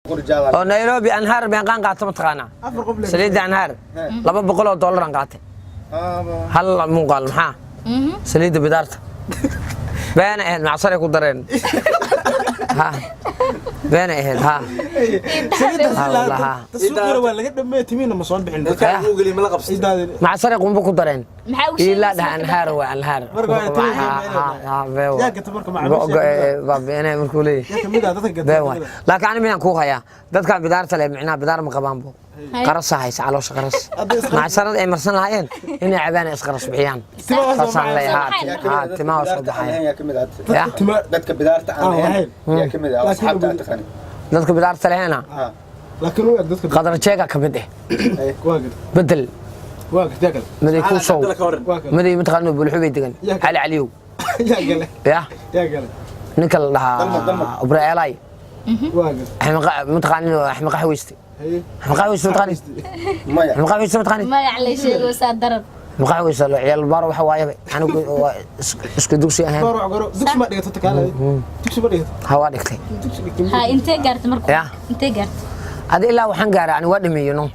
Oo Nairobi Anhaar meeqaan qaata, ma taqaanaa? Afar qof le. Saliidda Anhaar $200 aan qaatay hal muuqaal. Maxaa saliidda bidaarta beena ahayd, macsaray ku dareen. Ha, beena ahayd, ha. Ha, wallah, ha. Suuqyada waa laga dhameeyay, timiina ma soo bixin. Dadka ugu geliy ma la qabsatay? Macsaray qumbo ku dareen. Maxaa ugu Ilaa sheegaysaa? Dhaha Anhaar waa Anhaar. Marka waa timi. Yaa gata marka macaamiisha? Baa beenay markuu leeyahay. Yaa kamid ah dadka gata? Been waay, laakiin ani miyaan kuu hayaa? Dadkan bidaarta leh micnaha bidaar ma qabaanbo, qarasa haysa caloosha, qaras. Macsarada ay marsan lahaayeen inay cabaan, ay isqaras bixiyaan, saasaan leeyahay. Ha, timaha soo baxaya. Yaa kamid ah? Ya. Dadka bidaarta aan lahayn yaa kamid ah asxaabta aad taqaanid? Dadka bidaarta lehena? Laakiin u eg dadka. Qadarjeega ka mid ah. Waa gata. Bedel. Waa gata, yaa kale? Maday kuu sow. Waa kale. Maday mataqaano, Bulxubay degan. Cali Caliyow. Yaa gale? Ya. Yaa gale? Ninka la dhahaa Ibraelay. Waa gata. Mataqaanin Axmed Qaxweyste? Haye. Axmed Qaxweyste mataqaanin? Maya. Axmed Qaxweyste mataqaanin? Magac la sheego saa daran. Axmed Qaxweyste ciyaal baar waxa waayaba, anigu waa isku dugsi ahayn. Baar wax garo, dugsi ma dhigato takaalay? Dugsi ma dhigato? Ha, waa dhigtay. Dugsi dhigtay? Ha, intee gaartay marka? Ya. Intee gaartay? Adi ilaa waxaan gaaray, ani waa dhameeyey, no,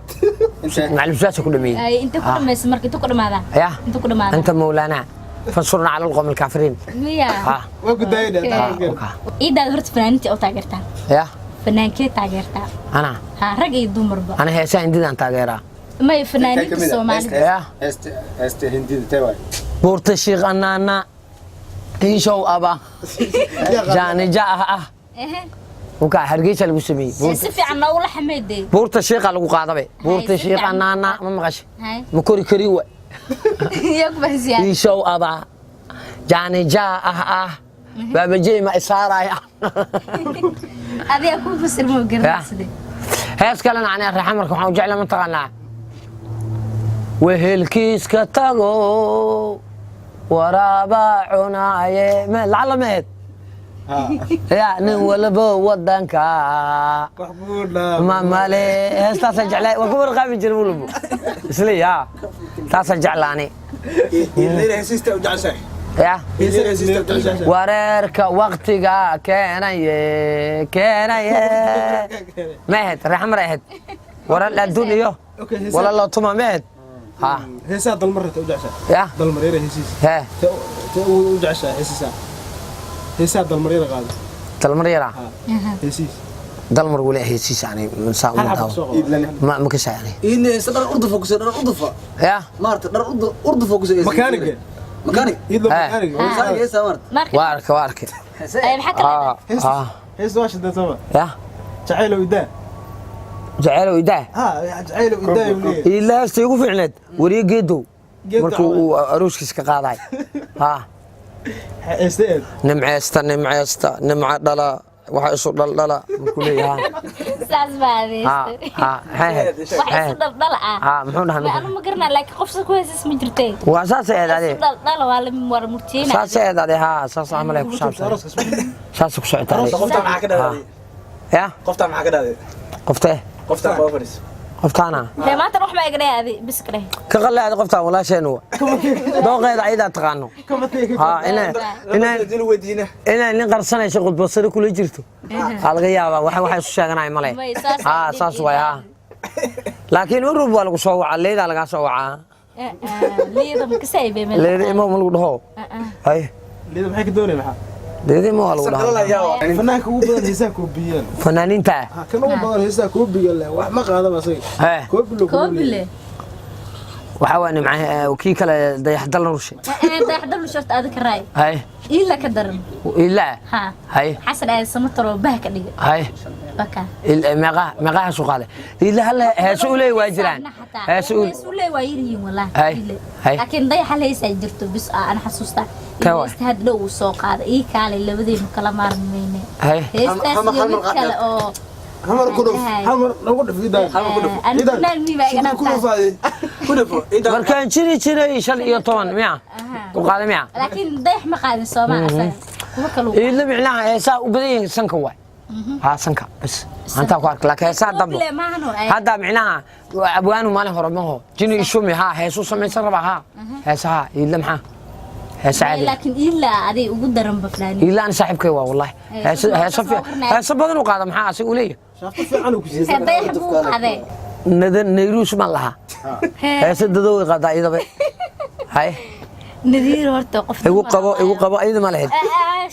macallin suaasa ku dhameeyey. Ay, intee ku dhamaysa marka? Intee ku dhamaadaa? Ya. Intee ku dhamaadaa? Anta mawlaana fansurna cala alqawmi alkaafiriin. Miya? Ha. Waa gudaayay. Ha. Iidaada horta fanaaniinta u taageertaa? Ya. Fanaankee taageertaa? Ana? Ha, rag iyo dumarba. Ana heesaha Hindidaan taageeraa. May, fanaaniinta Soomaalida. Ya. Heesta, heesta Hindida tee waay? Buurta Shiikh Anaana Inshow aba jaanija ah ah. Ehe. Uka Hargeysa lagu sameeyey. Si fiican noogula xameedee. Buurta Shiikha lagu qaadabe, Buurta si Shiikh fiican. Anaana ma maqashay? Hay. Ma kori kari wa. Yaa ku bahsiyaa? Inshow aba jaanija ah ah, baabajey ma isaaraya. Adiga ku fasir, ma garanaysid. Hees kalena ani raxamarka waxaan u jeclaa, mataqaanaa, wehelkiiska tago waraaba cunaaye ma lacala ma aheyd ya nin walbo wadanka. Wax buu dhaa. Ma male, heestaasaan jeclaa, waa ku warqaabi jiray wulbo isla ya, taasaan jeclaani. Heesiista u jeceshahay? Ya. Heesiista u jeceshahay? Wareerka waktiga keenaye keenaye ma ahayd raxmar ahayd warar adduun iyo Okay, heesaha- wala loo tuma ma ahayd, ha. Heesaha Dalmarta u jeceshahay? Ya. Dalmaryara heesiis. Hee. Te u jeceshahay heesiisa, heesaha Dalmaryara qaado? Dalmar yara. Heesiis. Dalmar weli heesiis ani saa Hal uma xab daawo. soo qabo. Ma kashay ani. Iidna heesta dhar urdufa kusoo, dhar urdufa. Ya. Maarta dhar urdufa kusoo. Makaaniga. Makaanig. Iidlo. Eh. Makaaniga. Makaaniga heesta maarta. Marka Waa arkay, waa arkay. ay maxaa kale? Ah ah. Heesta waa shidda sama. Ya. Jacaylow idaa. Jaceylow idaa. Ha, jacaylow idaa uu leeyahay. Ilaa heesta igu fiicneed wariye Geedow. Geedow. Markuu uu arooskiisa ka qaaday, ha. Heesta eed. Nimceesta, nimceesta, nimca dhala, waxa isu dhaldhala markuu leeyahay. Saas baa ha. adeystay. Ha, maxay ahayd? Wax isu dhaldhala ah. Ha, muxuu dhahaa Ma ninkan? anu ma garanaa, laakiin qof sa ku heesas ma jirtay. Waa saasay ahayd ade. Isu dhaldhala waa la war murtiyeyna. Saasay ahayd ade, ha, saas camal ay ku saabsan, saasay ku socotaa ade. Qoftaan maxaa ka dhahday? Ya. Qoftaan maxaa ka dhahday? Qoftee? Qoftaan baa fadhiis. Qoftaana? Dee maanta wax ma iga dhahay adi bis ka dheh. Ka qalle ade, qoftaan walaasheenu wa dooqeeda ayadaa taqaano. Ha, inay inay Dil weydiina. Inay nin qarsanayso khudbasare kula jirto waxaa laga yaabaa waxa isu sheeganaya male. May, saas ha. ay Saas waay, ha, laakiin urub waa lagu soo wacaa, leedaa lagaa soo wacaa. Liida ma kasay bay meel. Leeda imo ma lagu dhaho hay. Liida maxay ka doonay, maxaa? Leeda imo waa lagu dhahaa. Fanaanka ugu badan heesaha koobiyaan. Fanaaniinta. Ha, kan ugu badan heesaha koobiga leh, wax ma qaadaba asaga. Hee. Koobi loo. Koobile. Waxaa waa Nimca, kii kale Dayaxdal Nurshe. Dayaxdal shorta aad ka raay. Hay. Ila ka daran. Ilaa. Ha. Hay. Xasan aad Samatar oo bah ka dhiga. Hay. Baka. Meeqa meeqa heesu qaaday ila? Hal heesu u leey waa jiraan, heesu u heesu leey waa yirihiin wallahi. Hay. Ile. Hay. Laakiin dayaxa heesa ay jirto bis aan xasuustaa. Tee waay? Heesta had dhow uu soo qaaday, ii kaalay, labadeenu kala maarmayne. Hay. Heestaas iyo mid kale oo Hamar ku dhuf. Hal mar nagu dhif idaa. Hamar ku dhuf. Ani fanaan miiba iga Ku dhaaftaa. dhuf adi. Ku dhufo. Markaan jiri jiray 15 miya u qaaday miya? Laakiin dayax ma qaadin Soomaa asaga kuwa kale uu. Ila micnaha heesaa u badan yihiin sanka waay, ha, sanka bas antaa ku arka, laakiin heesaa dambo. Koobile maahan oo ay. Hadda micnaha abwaanu maalin hore maho jini ishumi, ha, heesuu samaysan rabaa, ha, heesaha ila maxaa heesa caadi. Laakiin ilaa aday ugu daran ba fanaaniin. Ila ani saaxiibkay waa wallahi. Heeso heeso heeso badan u qaada, maxaa asiga u leeyahay? Shaafta fiican uu ku siiyey. Hee, dayax buu qaaday. Nadan Nayruus ma laha. Hee. Heese dadoway qaadaa iyadaba. Hay. Nadiir horta qof Igu qabo, igu qabo, iyada ma lahayd.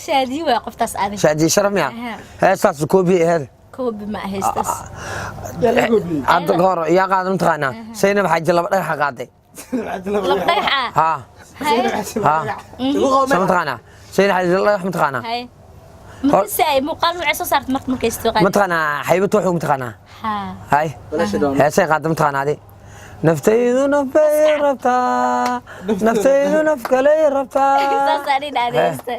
Shaadiyo waa qoftaas adig. Shaadiye Sharaf miya? Aha. Heestaas koobi aheed. Koobi ma heestaas. Yaa la goobiyey? Hadda ka hor yaa qaada mataqaanaa? Saynab Xaaji laba dhagaxa qaaday. Laba dhagax ah? Haa. Hay. Haa, soo mataqaanaa Saynab Xaaji laba dhagax mataqaanaa? Hay, markasi ay muuqaal nuucay soo saarta marka markay istoo qaadi. Mataqaanaa Xaybatu wuxuu mataqaanaa? Haa. Hay, heesay qaada mataqaanaa adi? Naftaydu naf bay rabtaa, naftaydu naf kaley rabtaa. Saas ani dhahday heesta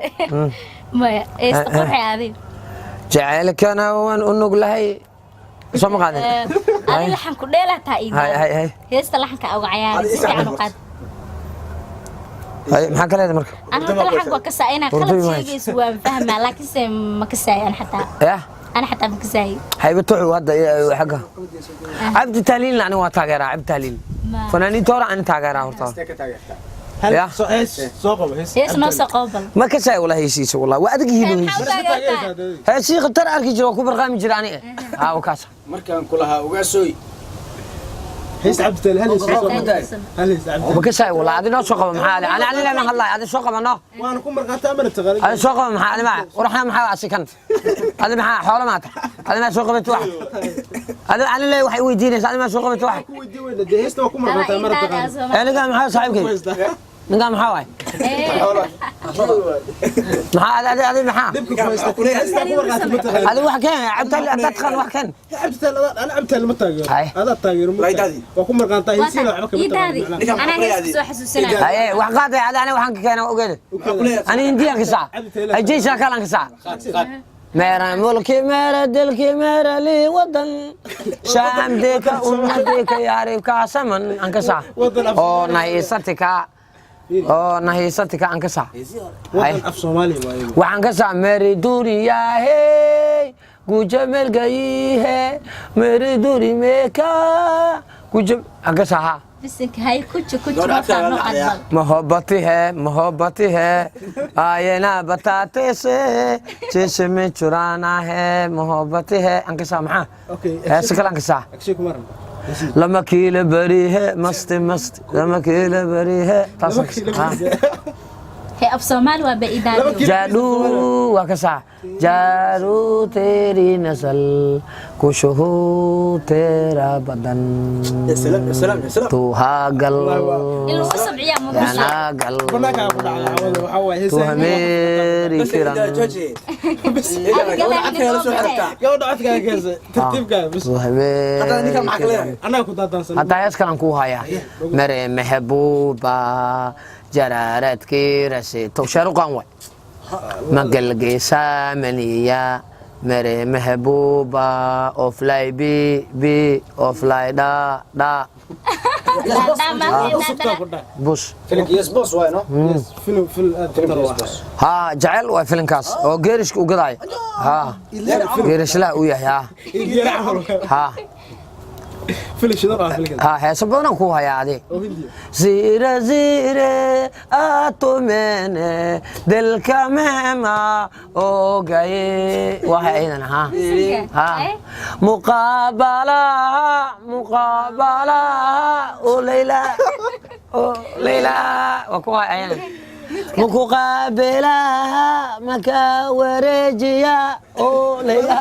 maya, heesta qurxi adig. Jacaylkana waan u nuglahay, soo ma qaadin? Adi laxan ku dheelaa taa ii. Hay, hay, hay. Heesta laxanka uga cayaaray si fiican u qaad. Hay, maxaa ka leedahay marka? Ana horta laxanka waa kasaa inaa qalad Hurday ma hayso. sheegayso waan fahmaa, laakiinse ma kasaayo ana xataa. Yah. Ana xataa ma kasaayo. Haybatu wuxuu hadda xagga Cabdi Tahliilna aniga waa taageeraa Cabdi Tahliil. Fanaaniinta hore ani taageeraa horta. Ka taageertaa? Ya. Soo hees soo qabo, hees. Hees noo soo qabo bal. Ma kasaayo wallahi heshiisa, wallahi waa adag yihiin Maxaa u heshiis. taageertaa? Heesii khatar arki jira, waa ku barqaami jira ani haa wakaasa. Markaan ku lahaa ugaasooy. Hees Cabdi Tahliil, hal hees soo qabo. Hal hees Cabdi. Ma kasaayo wallahi. Adi noo soo qabo, maxaa ali ani ani lama hadlayo, adi soo qabo no. Waana ku marqaataa mana taqaanid. Adi soo qabo, maxaa ali maa waraxna, maxaa asi kan adi, maxaa xoolo maata adi maa soo qabato wax adi ani le waxay weydiinaysa adi maa soo qabato wax. Ku weydii weyna dee, heesta waa ku marqaataa mana taqaanid. Ee, ninkaan maxaa saaxiibkay, ninkaan maxaa waay? Maxaa adi adi adi maxaa? Dhibka ku haysta heesta ku marqaata ma taqaanid. Adi wax keen Cabdi Tahliil haddaad taqaan, wax keen. Cabdi Tahliil ana Cabdi Tahliil ma taageero. Hay. Adaa taageero ma Laydaadi. waa ku marqaantaa heesiina waxba kama Idaadi. taqaanid. Anaa hees kusoo xasuusanaya. Haye, wax qaaday adi ani waxaan ka keena ogeeda ani Hindiyaan ka saa ajaysaa kalan ka saa मेरा मुल्क मेरा दिल की मेरा ली वतन शाम देखा उम्मत देखा यार का समन ankasa oo nahiisatika oo nahiisatika ankasa. Wadan af Soomaali waaye. Waxaan ka saa meri duriya hey guja mel gayi he meri duri meka guja ankasa ha. Bisinka hay kuji kuji markaa noo qadbal. मोहब्बत है, मोहब्बत है, आए ना बताते से चश्मे चुराना है, मोहब्बत है ankasa maxaa? Okay. Heese kale ankasa. Akshay Kumar. Lama kiila bari he masti masti lama kiila bari he taas. Ha. Hee, af Soomaali waa ba idaadi. जादू waa ka saa जादू तेरी नस्ल कुछ हो तेरा बदन। Ya salaam, ya salaam, ya salaam. तू हागल In lagu sabciyaa या mudan. Nagal Banaanka ku dhacda hawada waxa waaye तू heesa. मेरी Bas किरण idaa jooji. Gabadha codkaaga la soo xirtaa. Gabadha codkaaga keesa tartiibkaaga bas. तू Hadda ninkan मेरी maxaa ka किरण. leeyahay? Annaga ku daadaansan. Haddaa hees kalan kuu hayaa mere mehbuuba jaraaradkii rasito sheeruqan way magalgeesaamaniya mere mehbuuba oflay bi bi oflay dha dha. Sugtaa ku dhac. Bus. Filimka Yes Boss waay no. Yes, film film aad Filimka khatar Yes waa. Boss. Haa, jecel waa filinkaas oo geerishka u gadaayo, haa, geerishlaha uu yahay, haa. Haa. Film shidan ah filimkan. Haa, heeso badanaan kuu hayaa adi. Oo Hindiya. Zire zire आ तो मैंने दिल का मेहमा हो गए वाह aydan ها ها मुकाबला मुकाबला ओ लैला ओ Laila waa ku ayana mukuqaabilaha maka wareejiya o layla.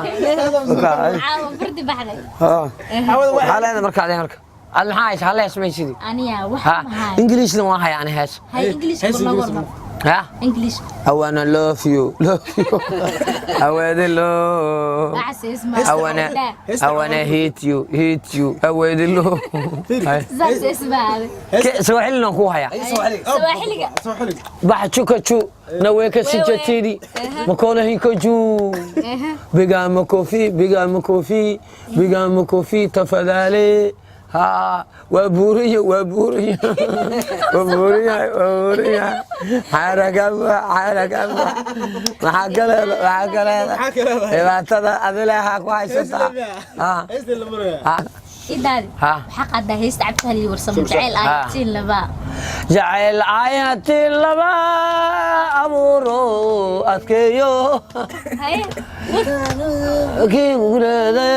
Caawa fardi baxday. Maxaa leedahay marka adee marka ad maxaa haysa hal hees maysidii? Aniya wax ha ma hayo. Ingiliishna waan hayaa ani hees. Hay, English ba noo warma. Ha. English. I wanna love you, love you. I wanna love. Waxaas isma. I wanna, I wanna hit you, hit you. I wanna love. Hay. Saas isma. Sawaaxilina waan kuu hayaa. Sawaaxiliga. Sawaaxiliga. Baxa chuka chu naweka sijatiri makono hinko juu bigama kofi bigama kofi bigama kofi tafadhali ha waa buuriya waa buuriya waa buuriya waa buuriya xarakaba xarakaba maxaa kaleeda maxaa kaleeda Maxaa kaleeda? Dhibaatada adileha ku haysataa. Heesta la maraya. Ha. Idaadi. Ha. Waxaa qaadaa heesta Cabdi Warsamo, Jacayl Aayatiin Laba. Jacayl ayati laba abuuro adkeeyo. Haye. Kii gureede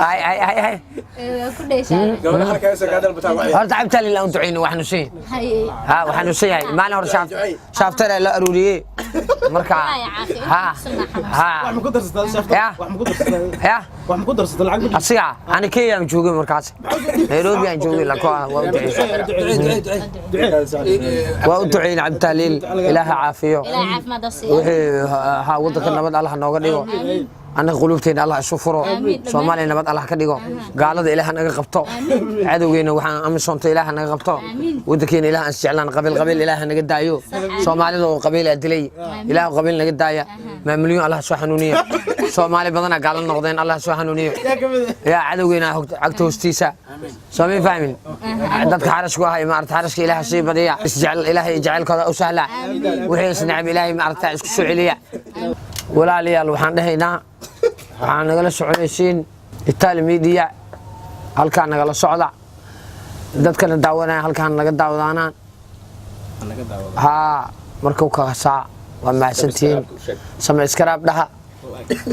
ay ay ay ay. Ku dheeshaa. Gabadha halkaa soo gaadal bataa wacyi. Horta Cabtali laan duceyno, waxaanu siin. Haye. Ha, waxaanu siin maalin hore shaaftara la aruuriyey marka. Ha ha. Wax ma ku darsataa shaafta? Ya. Wax ma ku darsataa? Ya. Wax ma ku darsataa lacag ma? Asiga ani Kenya aan joogay markaas, Nairobi aan joogay, lako waa u duceeyey. Ducee. Waa u duceeyey Cabtaliil, Ilaaha caafiyo. Ilaa caafimaad ha siiyo. Wixii ha wadanka nabad Allah nooga dhigo, annaga qulubteena Allah isu furo. Aamiin. Soomaaliya nabad Allah ka dhigo, gaalada Ilaah naga qabto, cadowgeena waxaan amisonta Ilaah naga qabto. Aamiin. Wadankeena Ilaah aan isjeclaan, qabiil qabiil Ilaah naga daayo. Soomaalida oo qabiil aa dilay, Ilaah qabiil naga daaya. Maamulyuun Allah soo xanuuniyo, Soomaali badanaa gaalo noqdeen, Allah soo xanuuniyo. Yaa cadowgeena cagta hoostiisa soomay fahmin. Dadka xarashku ahay maarata, xarashka Ilaah sii badiya, isjecel Ilaahay jacaylkooda u sahla, wixii isnacab Ilaahay maarata isku soo celiya. Walaalayaal, waxaan dhahaynaa waxaa nagala soconaysiin Itaali Media, halkaa nagala socda, dadkana daawanaya halkaan naga daawadaanaan. Haa, markuu kasaa waa mahadsantihiin. Subscribe dhaha,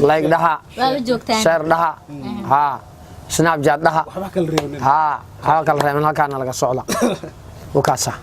like dhaha. Waaba joogtaan. Share dhaha, haa, Snapchat dhaha. Waxba kala reebnin. Haa, waxba kala reeban, halkaana laga socda wakaasa.